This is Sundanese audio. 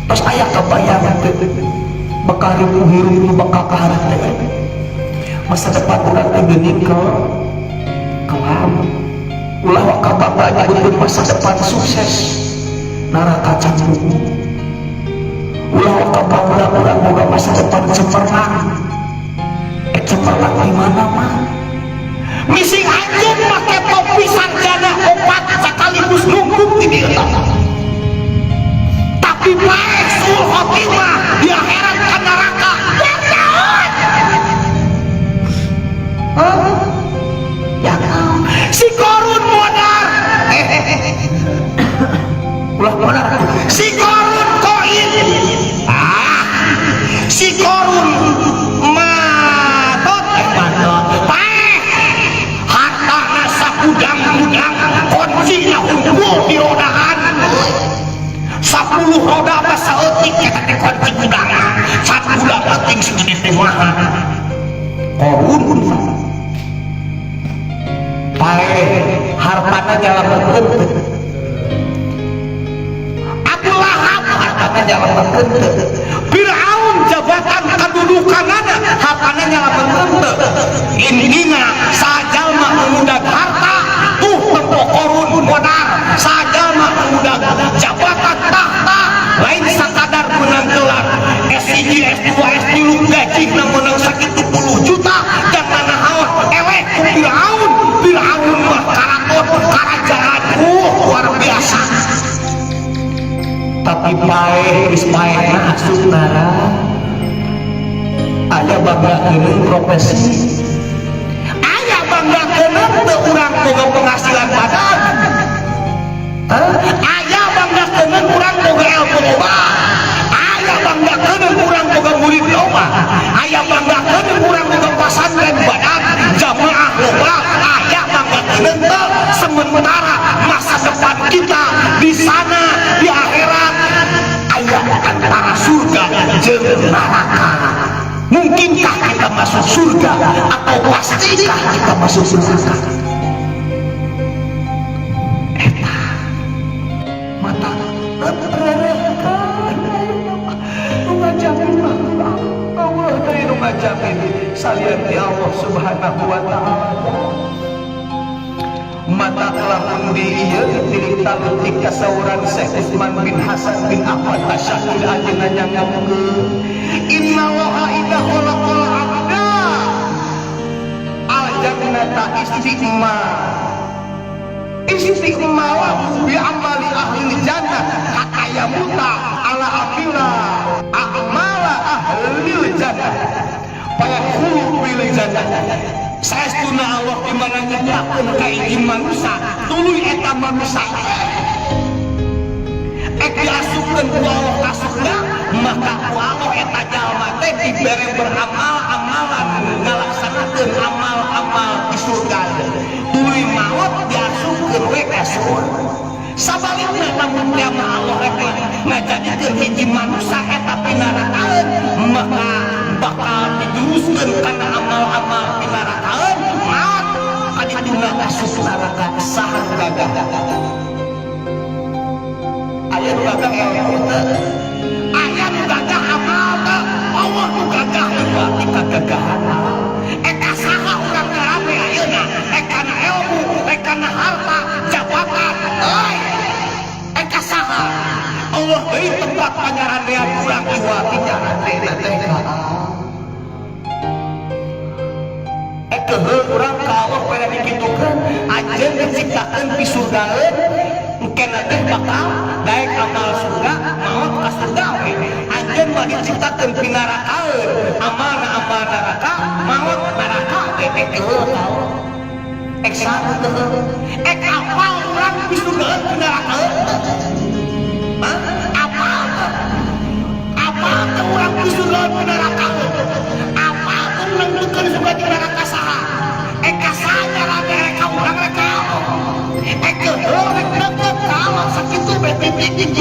Tos aya kabayangan teh bakal ribu hirup nu bakal kaharep teh. Masa depan urang teh geuning ke kelam. Ulah waka bangga nyebutkeun masa depan sukses, neraka canggung. Ulah waka bangga urang boga masa depan cemerlang. Eh, cemerlang di mana mah? Mising anjeun make topi sarjana opat sekaligus nungkung di dieu, tapi paeh suul khotimah di akhirat ka neraka. Ya naon? Hah? Ya naon? Si Korun modar. Ulah modar. Si Korun koin. Ah. Si Korun matot, eh matot. Paeh. Hartana sagudang-gudang, kuncina unggul di rodaan. 10 roda mah saeutik eta teh kunci gudang. Sagudang penting segede teh mah. Korun paeh, hartana nyalametkeun teu? Abu Lahab hartana nyalametkeun teu? Fir'aun jabatan kedudukanana hartana nyalametkeun teu? Intina sajalma ngudag harta tuh tempo Korun modar, sajalma ngudag jabatan tahta lain sakadar menang gelar S1, S2, S3, gaji menang sakitu puluh juta dan nanahaon eleh ku Fir'aun. Fir'aun mah karaton kerajaan luar biasa, tapi paeh, geus paehna asup neraka. Aya bangga keuneun profesi, aya bangga keuneun teu urang boga penghasilan badan? Aya bangga keuneun urang boga ilmu loba? Aya bangga keuneun urang boga murid loba? Aya bangga keuneun urang boga pasantren badan, jamaah loba? Aya bangga keuneun teu? Sementara masa depan kita di sana di akhirat aya antara surga jeung neraka. Mungkinkah kita masuk surga atau pastikah kita masuk neraka? Eta mata rerehkan nu ngajamin mah Allah deui, nu ngajamin salian ti Allah Subhanahu wa Ta'ala. Mata lamun di ieu ditilik talutik kasauran Syekh Utsman bin Hasan bin Ahmad Asyakir, anjeunna ngomongkeun, innallaha idza khalaqal abda al jannata istigma istigmalahu bi amali ahli jannah hatta yamuta ala amila a'mala ahli jannah fayadkhulu bil jannah. Saestuna Allah di mana nyiptakeun ka hiji manusia, tuluy eta manusia ek diasupkeun ku Allah ka surga, maka ku Allah eta jalma teh dibere beramal amalan, ngalaksanakeun amal-amal di surga, tuluy maot diasupkeun we ka surga. Sabalikna, lamun kiamat Allah rek ngajadikeun hiji manusia eta pinarakaeun, maka bakal dijuruskeun kana amal-amal pinarakaeun, maot kadituna asup neraka. Saha nu gagah? Aya nu gagah ilmu teu? Aya nu gagah amal teu? Allah nu gagah berarti kagagahan. Eta saha urang rame ayeuna? Ekana ilmu, ekana harta, jabatan, euy, eka saha? Allah deui tempat panyarandean urang iwati nyarandena teh ka Ekeuheul urang ka Allah pada dikitukeun. Anjeun diciptakeun di surgaeun, engkena teh bakal daek amal surga, maot ka surga we. Anjeun mah diciptakeun pinarakaeun, amalna amal neraka, maot neraka we. Ekeuheul ka Allah? Ek saha teu? Ek apal urang di surgaeun pinarakaeun? Hah? Apal teu? Apal teu urang di surgaeun pinarakaeun? Apal teu nangtukeun surga di neraka saha? Eka saha nyarande, rek ka urang rek ka Allah? Ekeuheul rek deukeut ka Allah sakitu be titik?